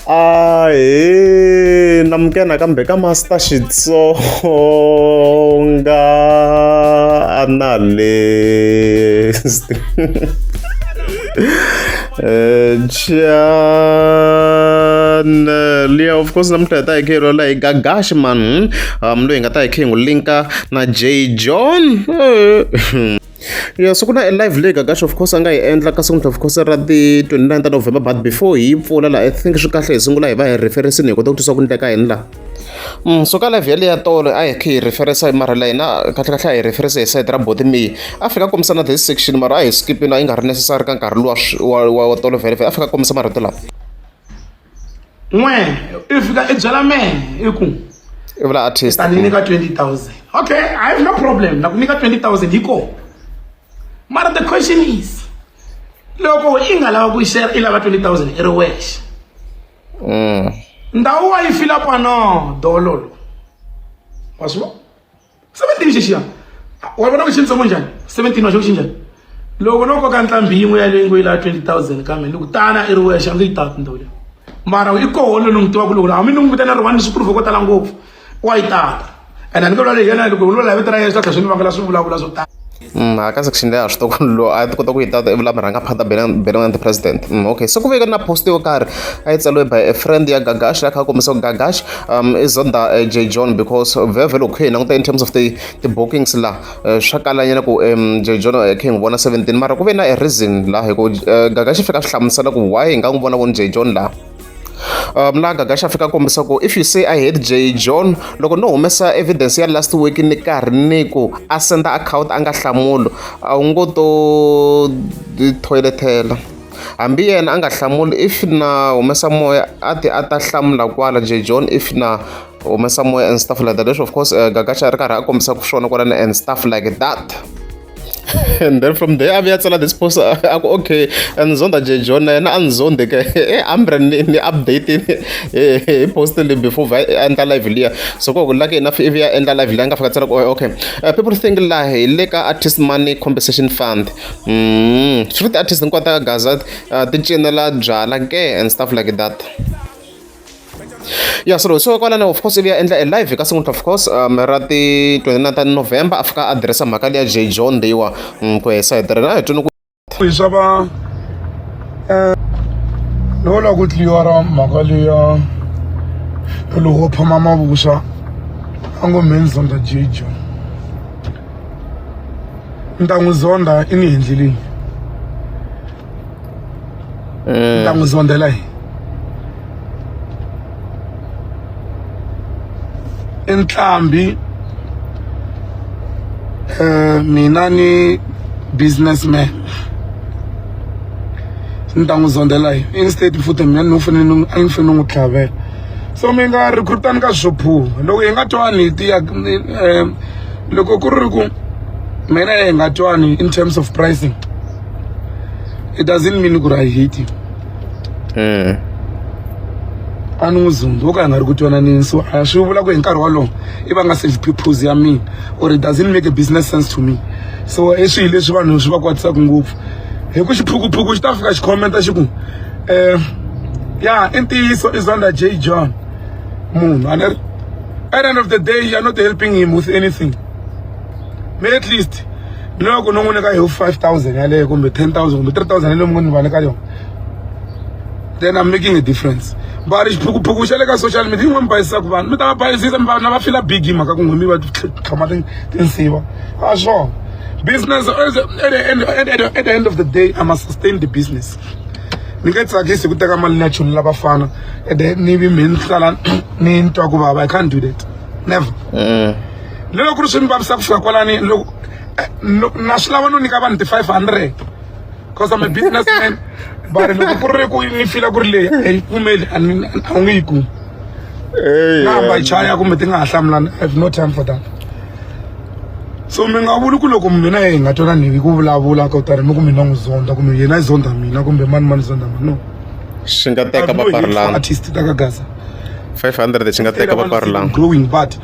Ahee namukela nakambe ka Master Xitsonga Analyst channel ya of course namuntlha hi ta hi kha hi lwela hi Gagash man loyi hi nga ta hi kha hi n'wi linka na Jay John. Ya so ku na e live leyi Gagash of course a nga yi endla ka siku of course ra ti 29 ta November, but before hi yi pfula la, I think swi kahle hi sungula hi va hi reference-ini hi kota ku twisa ku ndleka yini la. So ka live yaleyo ya tolo a hi kha hi reference mara la hina kahle kahle a hi reference hi side ra boti me a fika kombisa na this section, mara a hi skipini, a yi nga ri necessary ka nkarhi luwa wa tolo vhele vhele a fika kombisa marito lawa. N'we i fika i byela mehe i ku i vula artist ta ni nyika 20,000. Okay, I have no problem na ku nyika 20,000 yi kona, mara the question is, loko i nga lava ku share, i lava 20,000 i ri wexe, ndhawu wa yi fila pano dololo wa swi vona 17 xexiya wa vona ku xintsongo njhani 17 wa xo xi njhani loko no koka ntlhambi yin'we yaleyo ngo yi lava 20,000 kambe ni ku tana i ri wexe, a nge yi tati ndhawu leyi, mara i koho loyi ni n'wi tivaka, loko hambi ni n'wi vitana ri one swi proof ko tala ngopfu wa yi tata, and a ni nge vulavula hi yena, loko ni vulavula hi vito ra yena swi ta tlhela swi ni vangela swi vulavula swo tala. Ka section leyi a swi tiva ku loyi a ti kota ku yi tata i vula murhangaphatha Benny the President. Okay, se ku veke na post yo karhi a yi tsariwe by a friend ya Gagash la kha a kombisa ku Gagash i zonda J John, because vhevhe loko kha hi languta in terms of ti bookings la, swa kalanyana ku J John kha hi n'wi vona 17, mara ku ve na a reason la hi ku Gagash i fika swi hlamusela ku why hi nga n'wi vona voni J John la. Laha Gagash a fika kombisa ku if you say I hate J John, loko no humesa evidence ya last week ni karhi ni ku a senda account a nga hlamuli, a wu ngo to toiletela hambi yena a nga hlamuli. If na humesa moya a ti a ta hlamula kwala J John, if na humesa moya and stuff like that. Leswi of course Gagash a ri karhi a kombisa ku swona kwalani and stuff like that, and then from there a vuya tsala this post a ku okay, a ni zonda J John na yena a ni zondi ke ambre ni update hi post leyi before va endla live liya. So ko lucky enough ivi ya endla live liya nga fika tsala ku okay, people think la hi le ka artist money compensation fund, swi ri ti-artist hinkwato ta Gaza ti cinela byala ke and stuff like that. Ya, so kwalano of course ivi ya endla e live ka siku of course ra ti 29 ta November, a fika a addressa mhaka liya J John leyiwa ku hi side ra hi twini ku hi swa va loko lava ku tliyora mhaka liya loko phama mavuswa a ngo me ni zonda J John, ni ta n'wi zonda i ni endleleni, ni ta n'wi zondela hi i ntlhambi, mina ni businessman, ni ta n'wi zondela hi instead futhi mina ni fanele a ni fanele ni n'wi tlhavela. So mi nga recruitani ka swo phuva loko hi nga twani ti ya loko ku ri ku mina hi nga twani in terms of pricing, it doesn't mean ku ri I hate you. A ni n'wi zumbi wo ka hi nga ri ku twananini, so a swi vula ku hi nkarhi wolowo i va nga save purpose ya mina or it doesn't make a business sense to me. So i swilo leswi vanhu swi va kwatisaka ngopfu hi ku xiphukuphuku xi ta fika xi commenta xi ku ya i ntiyiso i zonda J John munhu, and at the end of the day you are not helping him with anything. Me at least loko no n'wi nyika hi 5000 yaleyo kumbe 10,000 kumbe 3000 yaleyo mi ngo ni va nyika yona, then I'm making a difference. But xiphukuphuku xa le ka social media yin'we mi bayisisaka vanhu, mi ta va bayisisa, mi vanhu va fila big hi mhaka ku n'we mi va tlhoma tinsiva a swona business. At the end of the day, I must sustain the business. Ni nge tsakisi ku teka mali ni ya chulula vafana and then ni vi me ni hlala ni twa ku vava. I can't do that, never. Ni loko ku ri swi ni vavisa ku fika kwalani, loko na swi lava no nyika vanhu ti-500 because I'm a businessman, but loko ku ri ku ni fila ku ri leyi a yi pfumeli, a wu nge yi kumi na hamba yi chaya kumbe ti nga ha hlamulani. I have no time for that. So mi nga vuli ku loko mina hi nga twanani hi ku vulavula ko tani mi ku mina n'wi zonda kumbe yena yi zonda mina kumbe mani mani zonda mina, no. Xi nga teka paparlana artist ta ka Gaza. 500 xi nga teka paparlana. Growing, but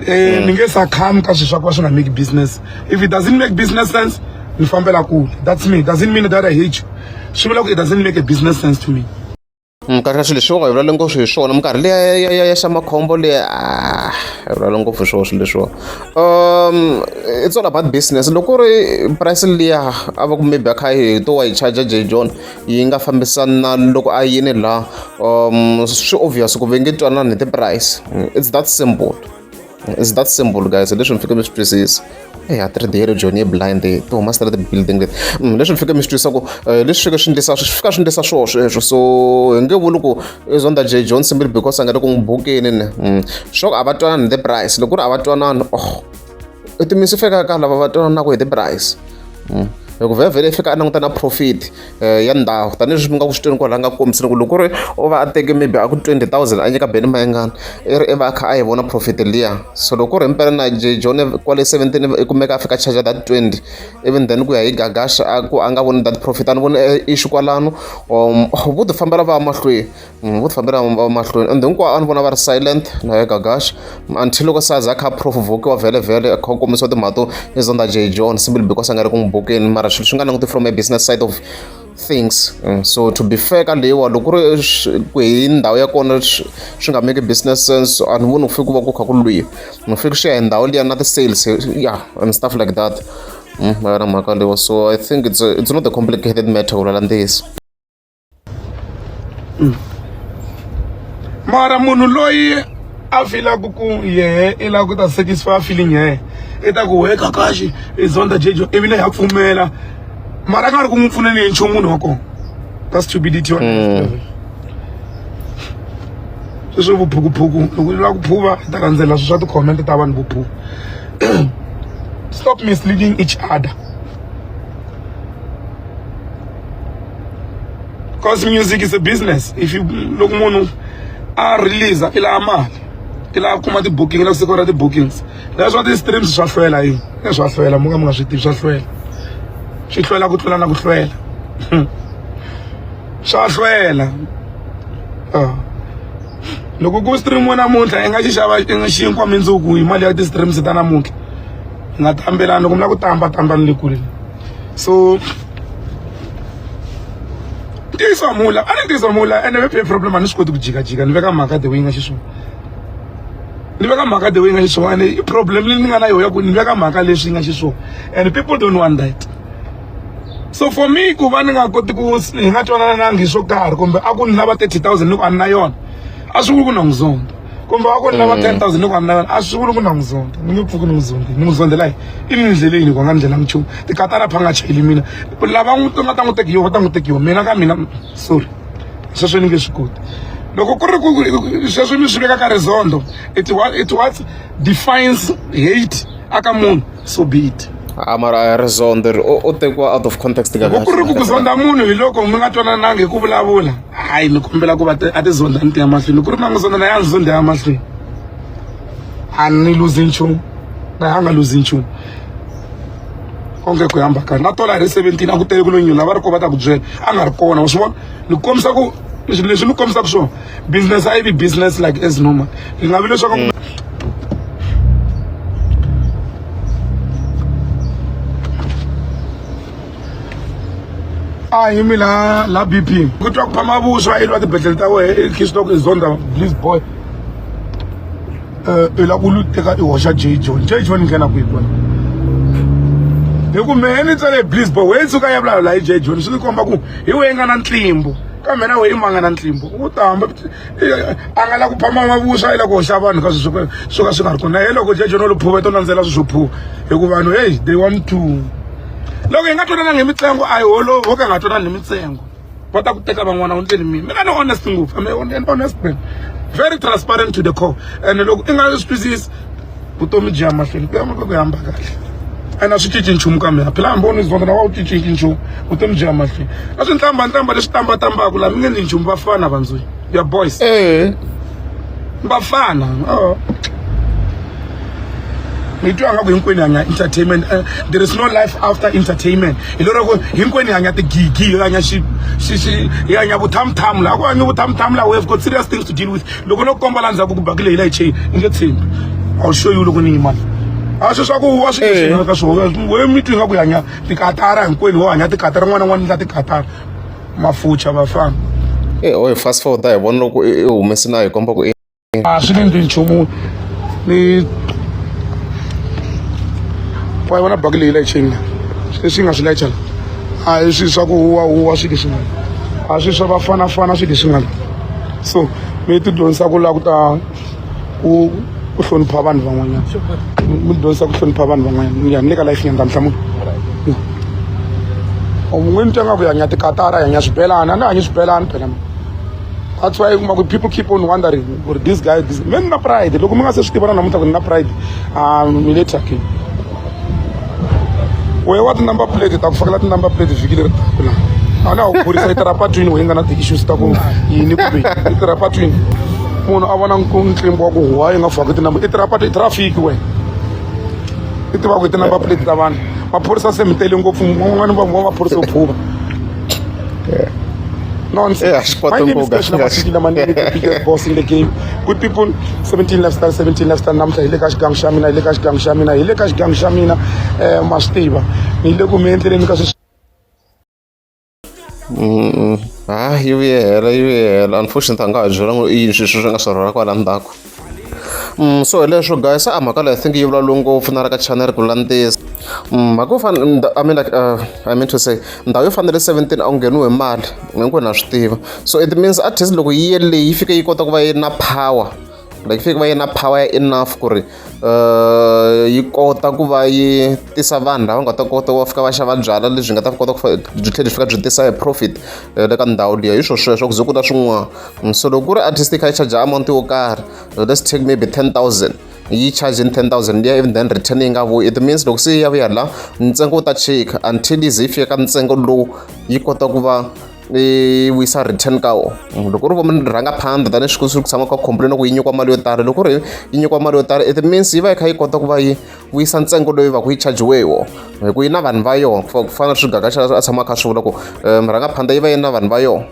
ni nge succumb ka swilo swa ku va swi nga make business. If it doesn't make business sense, ni fambela kule. That's me. Doesn't mean that I hate you, swi vula ku it doesn't make a business sense to me. Kahle swilo leswiwa hi vulavula ngopfu hi swona minkarhi liya ya xa makhombo liya a hi vulavula ngopfu hi swona swilo leswiwa. It's all about business loko ku ri price liya a va ku maybe a kha hi to wa yi charger J John yi nga fambisani na loko a yini laha swi obvious ku va nge twanani hi ti-price it's that simple. It's that simple guys leswi mi fike mi swi twisisa. Eya 3D Joni yi blind ti huma straight building leti. Leswi mi fike mi swi twisisa ku leswi fike swi endlisa swi fika swi endlisa swoho sweswo so hi nge vuli ku i Zonda J John simply because a nga le ku n'wi bukeni ne. Sure a va twanani hi ti-price loko ku ri a va twanani oh i timisi fika ka lava va twananaka hi ti-price. Hi ku vhele vhele i fika a languta na profit ya ndhawu tanihileswi mi nga ku swi tweni kwalaho a nga kombisile ku loko ku ri o va a teke maybe a ku 20,000 a nyika Benny Mayengani i ri i va a kha a yi vona profit liya so loko ku ri himpela na J John kwale 17 i kumeka a fika a charge that 20 even then ku ya hi Gagash a ku a nga voni that profit a ni voni issue kwalano vo ti fambela va ya mahlweni. Vo ti fambela mahlweni ende hinkwavo a ni vona va ri silent na ye Gagash until loko se a za a kha a provoke-iwa vhele a kha a kombisiwa timhaka to i Zonda J John simply because a nga ri ku n'wi bukeni mara swilo swi nga languti from a business side of things. So to be fair ka leyiwa loko ku ri ku hi ndhawu ya kona swi nga make business sense a ni voni ku fike ku va ku kha ku lwiwa ni fike swi ya hi ndhawu liya na ti-sales yeah and stuff like that. Ma yona mhaka leyiwa so I think it's not a complicated matter ku vulavula ntiyiso. Mara munhu loyi a feelaku ku yehe i lava ku ta satisfy feeling ya yena i ta ku we Kakashi i zonda Jejo ivi na ya pfumela mara a nga ri ku n'wi pfuneni hi nchumu munhu wa kona that's stupidity on mm. Sweswo vuphukuphuku loko u lava ku phuva i ta landzelela swilo swa ti-comment ta vanhu vo phuva. Stop misleading each other. Because music is a business. If you loko munhu a release i lava mali i lava kuma ti-booking i lava ku sekura ti-bookings leswa ti-streams swa hlwela yini e swa hlwela mo ka mi nga swi tivi swa hlwela swi hlwela ku tlula na ku hlwela swa hlwela loko ku streamiwe namuntlha i nga xi xava xinkwa mindzuku hi mali ya ti-streams ta namuntlha hi nga tambelani loko mi lava ku tamba tambani le kule so ntiyiso mula a ni ntiyiso mula ene maybe problem a ni swi koti ku jikajika ni veka mhaka the way yi nga xiswona ni veka mhaka the way yi nga xiswona ene i problem leyi ni nga na yona ya ku ni veka mhaka leswi yi nga xiswona and people don't want that so for me ku va ni nga koti ku hi nga twananangi hi swo karhi kumbe a ku ni lava 30,000 ni ku a ni na yona a swi vuli ku na n'wi zonda kumbe a ku ni lava 10,000 ni ku a ni na yona a swi vuli ku na n'wi zonda ni nge pfuki ni n'wi zondile ni n'wi zondela yini i ni ndleleni ku a nga ni ndlela nchumu tikatara pha nga chayeli mina lava n'wi nga ta n'wi tekiwa va ta n'wi tekiwa mina ka mina sorry sweswo ni nge swi koti loko ku ri ku sweswo mi swi veka ka rizondo it what defines hate aka munhu so be it. A mara rizondo ri u tekiwa out of context ka ku ri ku ku zonda munhu hi loko mi nga twanananga hi ku vulavula hayi ni kombela ku va a ti zonda ni ti ya mahlweni ku ri na n'wi zonda na ya ni zonda ya mahlweni a ni luzi nchumu na a nga luzi nchumu konke ku hamba kahle na tola hi ri 17 a ku tele ku lo nyula va ri ko va ta ku byela a nga ri kona wa swi vona ni kombisa ku leswi ni kombisaka swona business a yi vi business like as normal yi nga vi leswaku a yimi la la BP ku twa ku phama vuswa i lwa tibedhlele ta wehe i khishi loko i zonda please boy i lava ku teka i hoxa J John J John nghena kwihi kona hi ku mehe ni tsale please boy wehe tshuka ya vulavula hi J John swi komba ku hi wehe nga na ntlimbo kambe na wehe i manga na ntlimbo u ta hamba a nga la ku phama mavuswa i la ku hoxa vanhu ka swilo swo ka swi nga ri kona na ye loko J John o lo phuva i to landzela swilo swo phuva hikuva vanhu hey they want to loko hi nga twanananga hi mitsengo a hi holovi ho ka hi nga twanani hi mitsengo va ta ku teka van'wana u ndleni mina mina ni honest ngopfu I'm an honest man very transparent to the core and loko i nga swi twisisi vutomi byi ya mahlweni ku ya mahlweni ku hamba kahle and a swi cinci nchumu ka mina phela hambi u ni zonda na wa wu cinci nchumu vutomi byi ya mahlweni a swi ntlamba ntlamba leswi tambatambaka laha mi nge ndli nchumu vafana vandzwi ya boys vafana oh. Mi twa nga ku hinkwenu hanya entertainment there is no life after entertainment hi lero ku hinkwenu hanya tigigi hi hanya xi xi xi hi hanya vuthamuthamu laha ku hanyi vuthamuthamu laha we have got serious things to deal with loko no komba la ndzhaku ku bakile hi la hi chain i nge tshembi I'll show you loko ni yima a swi swa ku wa swi eh. ka swona we mi twi nga ku hanya tikatara hinkwenu ho hanya tikatara n'wana n'wana la tikatara mafucha vafana. E oh hi fast forward hi vona loko i humese na hi komba ku i A swi ni endli nchumu ni wa yi vona baki leyi layicheni leswi nga swi layicha a hi swilo swa ku huwa huwa swilo leswi nga a swi swa vafanafana swilo leswi nga so mi ti dyondzisa ku lava ku ta ku ku hlonipha vanhu van'wanyana mi dyondzisa ku hlonipha vanhu van'wanyana ya ni le ka life nyanda nhlamulo un'we ni twa nga ku hanya tikatara hi hanya swibelani a ni hanyi swibelani phela that's why kuma ku people keep on wondering ku this guy this me ni na pride loko mi nga se swi tiva na namuntlha ku ni na pride mi le thyakeni wehe wa ti-number plate ta ku fakela ti-number plate vhiki leri taka la a na ku phorisa yi tirha patwini wehe nga na ti-issues ta ku yini kumbe yi tirha patwini munhu a vona ntlimbo wa ku huwa yi nga faki tinumber i tirha patwini i traffic wena i tiva ku i ti-number plate ta vanhu maphorisa se mi tele ngopfu van'wana va va maphorisa yo phuva Nonsense. Yeah, swi My kota name is ku Cash Lamasiki Lamanini, the biggest boss in the game. Good people, 17 lifestyle, 17 lifestyle namuntlha hi le ka xigangu xa mina, hi le ka xigangu xa mina, hi le ka xigangu xa mina, ma swi tiva. Ni le ku mi endleleni ka sweswi Ha yi vuye hela yi vuye hela unfortunately a nga ha byelanga i yini swilo swi nga swi rhwala kwala ndzhaku. So hi leswo guys a mhaka leyi I think yi vulavuriwe ngopfu na le ka channel ku langutisa. Mhaka yo fana I mean like I mean to say ndhawu yo fanele 17 a wu ngheniwi hi mali hinkwenu ha swi tiva. So it means artist loko yi ye leyi yi fike yi kota ku va yi ri na power like yi fike va yi na power ya enough ku ri yi kota ku va yi tisa vanhu lava nga ta kota ku va fika va xava byalwa lebyi nga ta kota ku byi tlhela byi fika byi tisa e profit le ka ndhawu liya hi swo sweswo ku ze ku ta swin'wana so loko ku ri artist yi kha yi charge amount yo karhi let's take maybe 10,000 yi charging 10,000 liya even then return yi nga vuyi it means loko se yi ya vuya la ntsengo wu ta chika until yi ze yi fika ka ntsengo lowu yi kota ku va yi vuyisa return ka wona loko ri vo mi rhanga phanda tanihi swi ku tshama ka complain ku yi nyikiwa mali yo tala loko ri yi nyikiwa mali yo tala it means yi va yi kha yi kota ku va yi vuyisa ntsengo loyi va ku yi chajiwe hi wona hi ku yi na vanhu va yona ku fana na swigaga a tshama a kha swi vula ku murhangaphandha yi va yi na vanhu va yona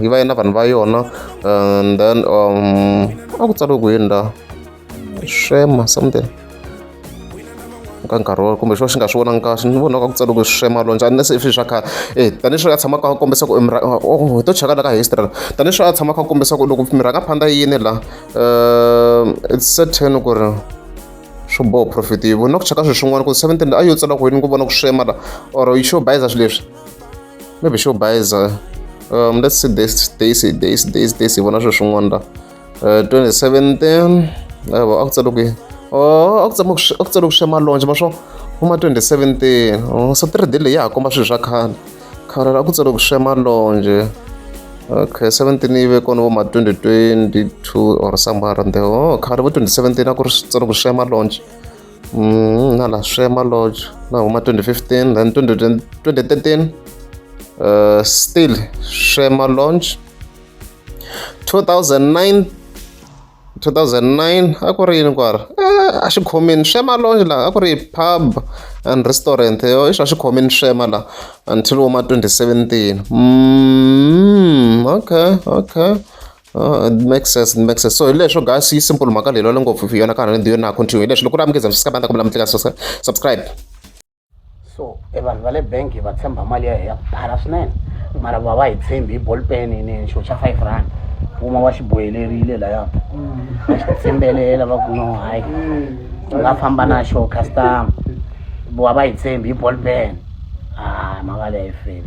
yi va yi na vanhu va yona and then a ku tsariwe ku yini la swema something ka nkarhi wa kumbe xo xi nga swi vonangi kahle ni vona ka ku tsariwe ku swema lonja unless i swilo swa khale e tanihi swi a tshama ka kombisa ku oh hi to cheka la ka history tanihi swi a tshama kha kombisa ku loko mirhangaphandha yini la it's certain ku ri swo boha profit yi vona ku cheka swilo swin'wana ku 17 a yo tsala ku yini ku vona ku swema la or yi xo bayiza swilo leswi maybe xo bayiza let's see this days days days days hi vona swilo swin'wana la 2017 a ku tsariwe ku yini oh a ku tsariwe a ku tsariwe ku swema lonje ma swo kuma 2017 oh so 3D leyi ya ha komba swilo swa khale khale a ku tsariwe ku swema lonje okay 17 yi ve kona vo ma 2022 or somewhere around there oh khale vo 2017 a ku ri tsariwe ku swema lonje na la swema lodge na huma 2015 then 2013 still swema launch 2009 2009 a ku ri yini kwala a xi khomini swema lounge laha a ku ri pub and restaurant yo i swa xi khomini swema la until woma 2017 okay okay it makes sense it makes sense so hi leswo guys yi simple mhaka leyi lwale ngopfu yona ka ni na continue hi leswo loko ri amukeza swi ska kumbe la subscribe So e vanhu va le bank va tshemba mali ya hina ya ku tala swinene mara va va hi tshembi hi ball pen ni xo xa 5 rand kuma wa xi bohelerile laya va xi tshembelela va ku no hayi u nga famba na xo customer va va hi tshembi hi ball pen ah mhaka leyi feli.